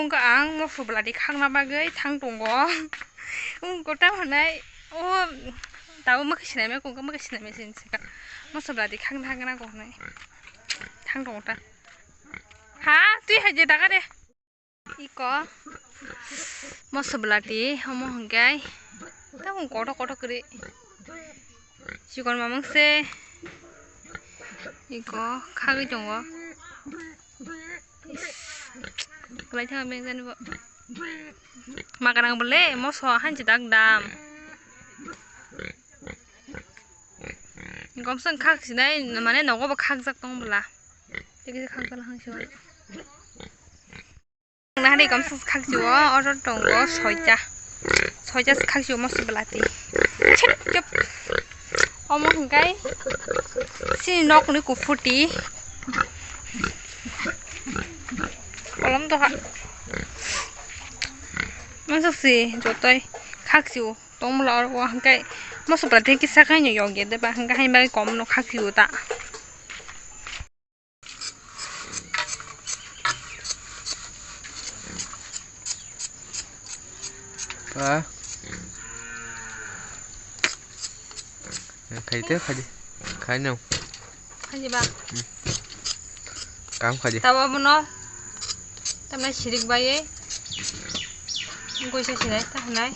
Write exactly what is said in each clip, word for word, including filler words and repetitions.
Wngkha ang moso bwladi khakna bagwi thang tongo. Wngkha tamo hwnai o tabuk mwkhwi swnamya, wngkha mwkhwi swnamya sini swkha. Moso bwladi khakna hagna kok hwnai thang tongo ta. Ha, twi hai je daga de. Iko moso bwladi omo hwnkhe tamo kothok kothok kwrwi. Chikon mamang se iko khagwi tongo. Kwlai thang beng jani bo. Makarang bole moso hanchi dak dam. Gomsong khak sinai mane nogo bo khakjak tong bwla. Tei kisa khakjala hangsi o. Nahari gomsong khakchi o, oro tongo soita. Soita khakchi o moso bwlati. Chip, chip. Omo hwnkhe chini nokni kuphuti. Kolom doha. Mansuk si jotoi khakchi o. Tongmolo oro hwnkhe moso bwlati kisa khaino yokya deba hwnkhe haini bagwi komno khakchi o ta. Ah. Khai te, khai di. Khai no. Khai di ba? Hmm. Kam khai di. Tawa bono. Tamna sirik bai. Goisa sinai, ta hanai.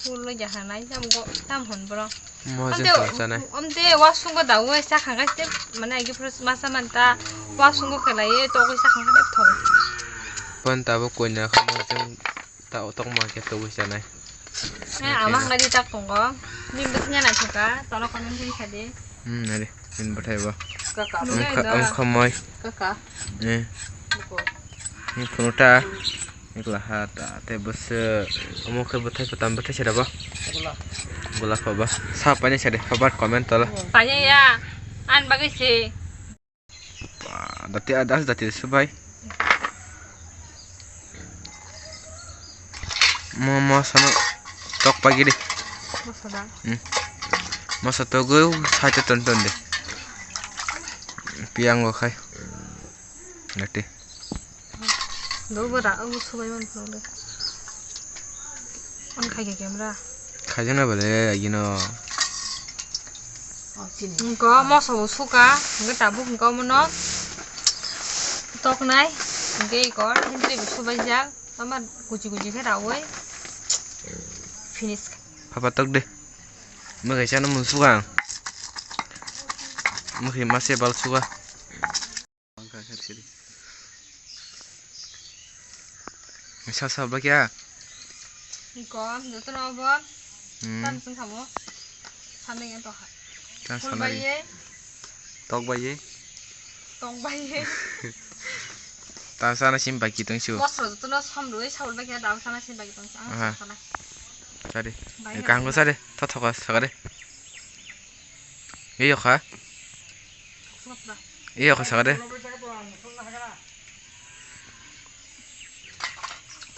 Ulo ja hanai, tam go, tam hon bro. Mo je Amte, to chanai. Amte wasungo dawi sa khangkai te, mane agi pro masa manta, wasungo khelai, to goisa khangkai te thong. Pon tabo koina khamo jeng ta otok ma khe to goisa nai. Eh, ama hangkai di tak tongo. Ni bus nya nai thoka, tolo kono ni khade. Hmm, nari, min bathai ba. Kaka. Ang kha-, ang khamai. Kaka. Eh. Buko. Ni phunukta. Ni kla ha ta, te bus, omo khe bwthai kwtam bwthai sera ba. Gula. Gula pha ba. Sa paini sari, pha ba comment tola. Paini ya. An bagwi se. Ba, dati adas dati subai. Mo, mo sano tok pagi di. Moso da. Hmm. Moso togo side ton ton de. Piang go khai. Dati. Do bo da, obo subai man phang de. On khai ke camera. Khai jana bale, agino. Hingko moso bo suka, hingke tabuk hingko mono toknai, hingke ikor, hindri bo subai jak, tama kuchi kuchi khe raui finish. Papa tok de. Mwkhai chana mun suka ang. Mwkhai mase bal suka. Sa sa ba kya? Iko, joto no bo. Hmm. Tam sung kamo. Samne yang toha. Tam Phul sana bai ri. Ye. Tok bai ye. Tok bai ye. Tam sana sim baki tong su. Mosro joto no sam rui saul bai kya dam sana sim baki tong su. Ang Aha. Sana. Sari. Bai Kanggo ya. Sari. Tho thoka sakare. Iyo kha. Iyo kha sakade.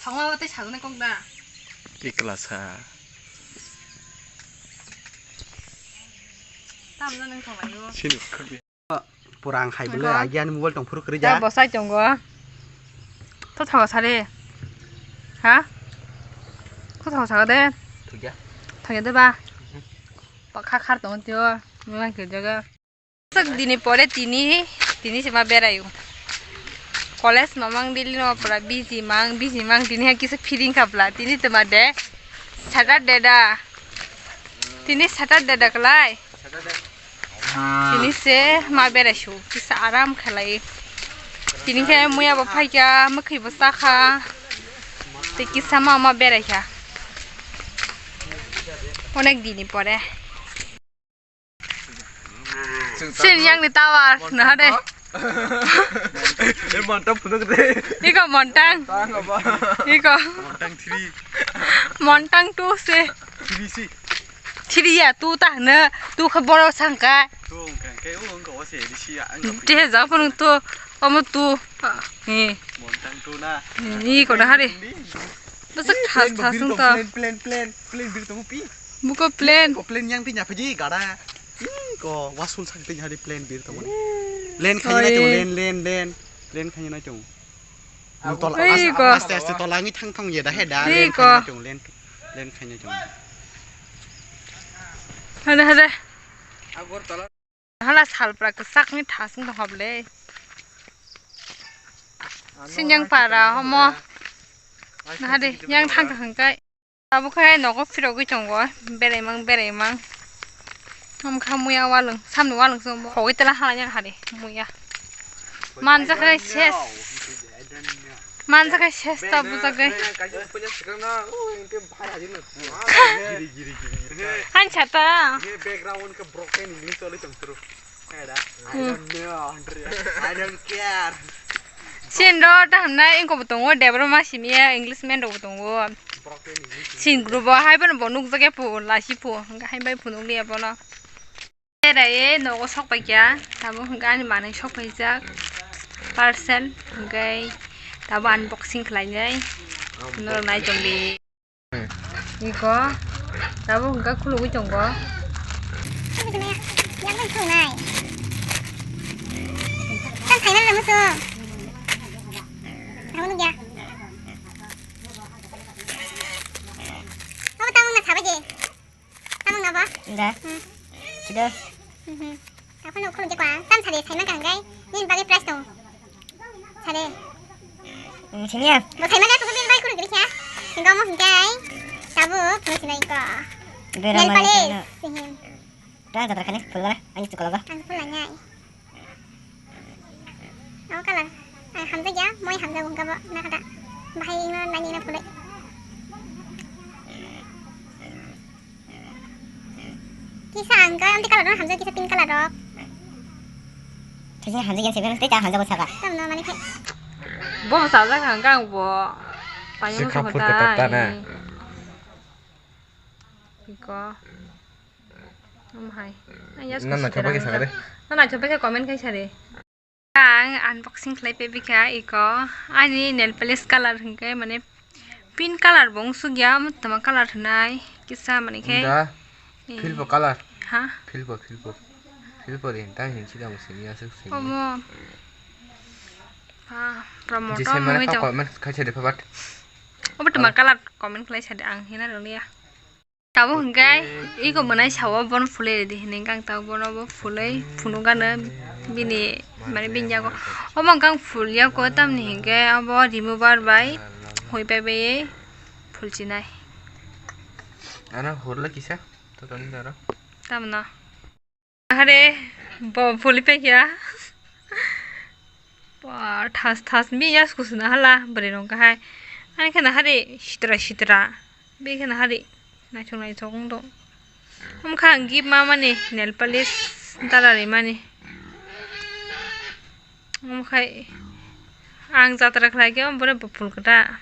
Thangma tei sajone kok da. Tikla sa. Tamno nang thanglaio. Sini. Pura ang khai bole Nangkha. Agian mobile tong phuru kwrwi Da ja. Bosai tongo. Tho tho sare. Ha? Tho tho sakade. Thugya. Thangya de ba. Pakha khar tong tio. Nang ke jaga. Sak dini pore tini, tini se ma berai. College mamang daily no pura busy mang, busy mang, tini ha kisa feeling kapla, tini tema de Saturday da. Tini Saturday da kalai. Tini se ma berai su, kisa aram khalai. Tini khe muya bo phaikha, mwkhwi bo chakha. Te kisa ma ma berai kha. Onek dini pore. Sin yang ni tower, nah de. Eh, mantap bener de. Iko montang. Tang apa? Iko. Montang three. Montang two se. Three si. Three ya, two ta na, two khe borok sangka. Two khe, khe, oh, engko se, di si ya, engko. Te ja phone two, omo two. Eh. Montang two na. Iko na hari. Basa khas khas to. Plane, plane, plane, plane bir to pi. Buko plane. Ko plane yang tinya phaji gada. Ih, ko wasul sak tinya di plane bir tongmani. Len khani nai tong, len, len, len. Len khani nai tong. Tola Ui, aste, ko. Aste aste tola wngwi thang thang ya da he da. Ui, len ko. Khaina chong, len, len khaina chong. Hade, hade. Hala salpra kwchak ni thasung tong hable. Sinjang para homo. Nahade yang thang thang kai. Abo khe nogo phirogwi tongo, beraimang, beraimang. Hamkha muya walwng, samni walwng se khogwi tela halanya hari muya. Manjakha ses. Manjakha ses ta bujagwi. Hain chata. Hmm. I don't know, Andrea. I don't care. Sin ro ta hamnai, ingko bo tongo, Debra ma simi ya, English man rok bo tongo. Sin group o hai bono bo nukjak ya pu, lasi pu, hingke hai bai phunuk liya bono. Berai nogo sok pai kha, tamo hingke ani manui sok paijak, parcel, hingke tamo unboxing khlainai, norok nai tongdi. Iko, tabuk hwnkha khulugwi tongo. Tam saimano musu. Abo nukya. Abo tamung na sabaje. Tamung na ba? Da. Hmm. Sida. Mhm. Aphano khuluk je kwa, tam sade, saima kang gai, nini bagwi price tong. Sade. Hmm, sini ya. Bo saima le, nini bagwi khuluk gili kya. Hingga mo hingga ai. Tabu, phuluk sinai ko. Nail polish, sihim. Tang jatra khani, phul gana, ani tu kalaga. Ang phul nai. O color. Ang hamjak ya, moi hamjak hingga bo, na kada. Bahai ino, nani ino phulai. Kisa ang ka, amte color rok hamjak, kisa pink color rok. Kisa hamjak yan seven, tei ta hamjak bo saka. Tamno mani khe. Bo sajak ang kang bo. Payung se khapur ke tata na. Iko. Am hai. Nana chapa ke saka de. Nana chapa ke comment kai sare. Ang unboxing khlai pebikha iko ani nail polish color hwnkhe mane pink color bo wngsukya, tama color hwnai kisa mane khe. Unda, eh, philbo color. Ha? Philbo, philbo. Philbo de hinta hin sida mo simi asuk simi. Omo. Ah, promote jise mane mo ka jo. Comment khai sade phabat. Obo tama color comment khlai sade ang hina rwliya. Tabuk hwnkhe iko mwnai sawo bono phulwi ridi hinwi hwnkhe ang tabuk bono bo phulwi phunukgano bini mane bini yago. Omo hwnkhe ang phulya kho tamni hwnkhe abo remover bai hoi pai bai phulchinai. Ano hurla kisa to toni daro. Tamno. Hare bo phuli pekya. Ba thas thas mi yas kusuna hala bwrwi rok kahai. Ani khana hare sitra sitra. Be khana hare naithok naithok wng do. Omo kha ang gift ma mani nail polish dala ri mani. Omo khai ang jatra khlai khe omo bore bo phul kwta.